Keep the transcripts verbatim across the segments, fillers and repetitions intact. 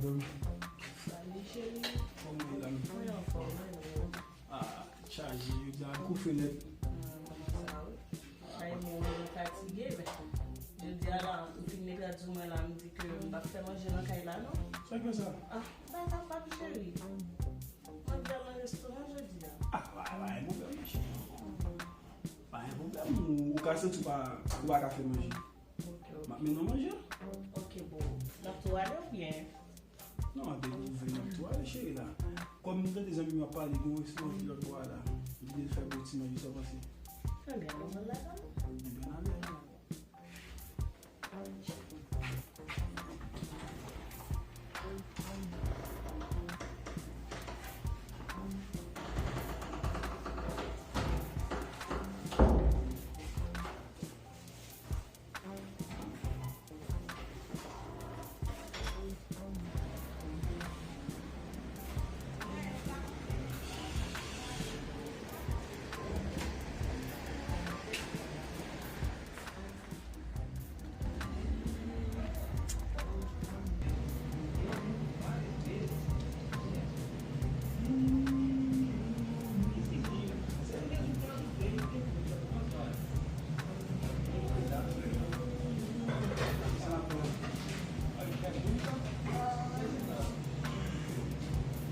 Salut chéri. Kòman w ye la? Mwen anfòm, mwen menm. Ah, tèt chaje, jodi a kou fre nèt. Ah, mwen konn sa wi. Ay, mwen, mwen fatige, men jodi a la, m fin met rad sou mwen la, m di ke m p ap fè manje nan kay la, non. Sa k fè sa? Ah, m pa kapab, cheri. Mwen pral nan restoran jodi a. Ah, pa, pa gen pwoblèm, cheri. Pa gen pwoblèm, ou, ou ka santi w pa, ou pa ka fè manje. Ok, ok. M ap mennen w manje. Ok, bon. N ap tou ale oubyen? Non, apre nou vin ap tou ale, cheri, la. Kòm m tande zanmi m ap pale, gen yon restoran ki lòt bò a la. Li vle fè bon ti manje, sa w panse? Ebyen, nou al la, non? Ebyen, n ale.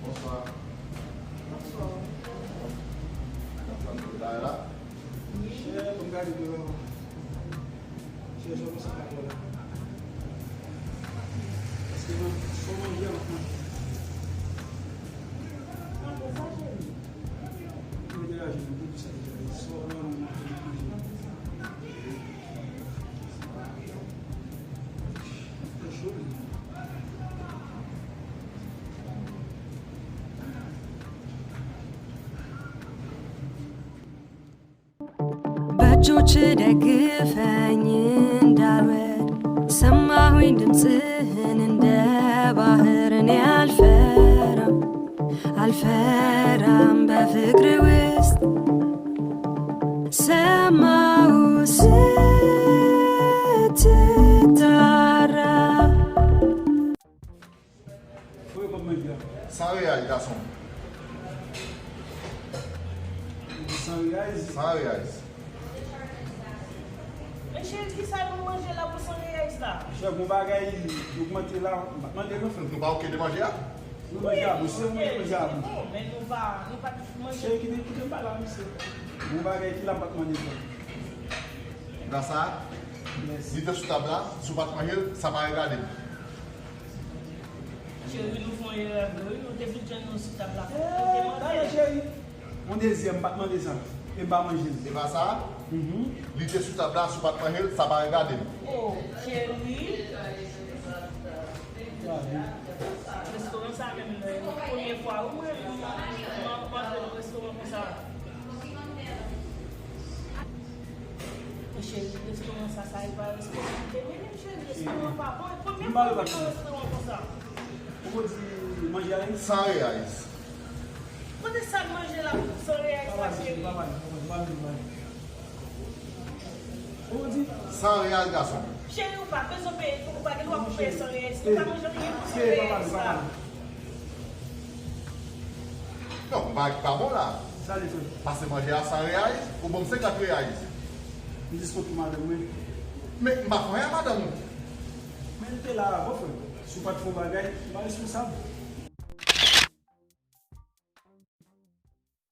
Bonswa. Bonswa. Sa w ap fè la? Chè, pou m gade dlo la. Chè, sa w panse pa bon la? Paske mwen, sa w manje a, m ap manje. Manje sa, cheri? Mwen degaje m pou sa degaje. Sa w manje, m ap manje. Fè cho, wi. በእጆች ደግፈኝ እንዳልወድቅ ሰማሁኝ ድምፅህን እንደ ባህር እኔ አልፈራም አልፈራም በፍቅር ውስጥ ሰማሁ ስትጣራ Wi, w ap manje a. San reyal, gason. San reyal? San reyal. Men cheri, kisa nou manje la pou san reyal la? Chè, gon bagay ogmante la, m pa t mande non, frè m. Nou pa oke de manje a? Nou manje a bouch, se mwen ki manje a bouch. Bon, men nou pa, nou pa t manje. Cheri, kite, kite m pale a misye. Gon bagay ki la, m pa t mande frè m. Nan sa? Yes. Li te sou tab la, si w pa t manje l, sa pa regade m. Cheri, nou fè yon erè vre, wi. Nou te vin jwenn nou sou tab la. Nou te manje. Yon dezyèm, m pa t mande sa. E m pa manje l. E pa sa? Mhm. Li te sou tab la, si w pa t manje l, sa pa regade m. Oh, cheri. Restoran sa menm, premye fwa, wi, mwen, m, m, m antre nan restoran konsa. Cheri, restoran sa, sa e pa restoran ki te mennen m, cheri, restoran pa bon. E premye fwa m nan restoran konsa. Ou di manje a ye? San reyais. Kote sa manje la pou san reyais la, cheri? San reyais, gason. Cheri, ou pa bezwen peye, ou pa gen dwa pou peye san reyais. Ou pa manje anyen pou san reyais la. Non, bagay pa bon la. Sa li fè? Pase manje a san reyais, ou ban m senkant reyais. M diskont pou madanm mwen. Men m pa fè anyen a madanm ou. Men li te la avan, frè m. Si w pa t fè yon bagay, m pa responsab.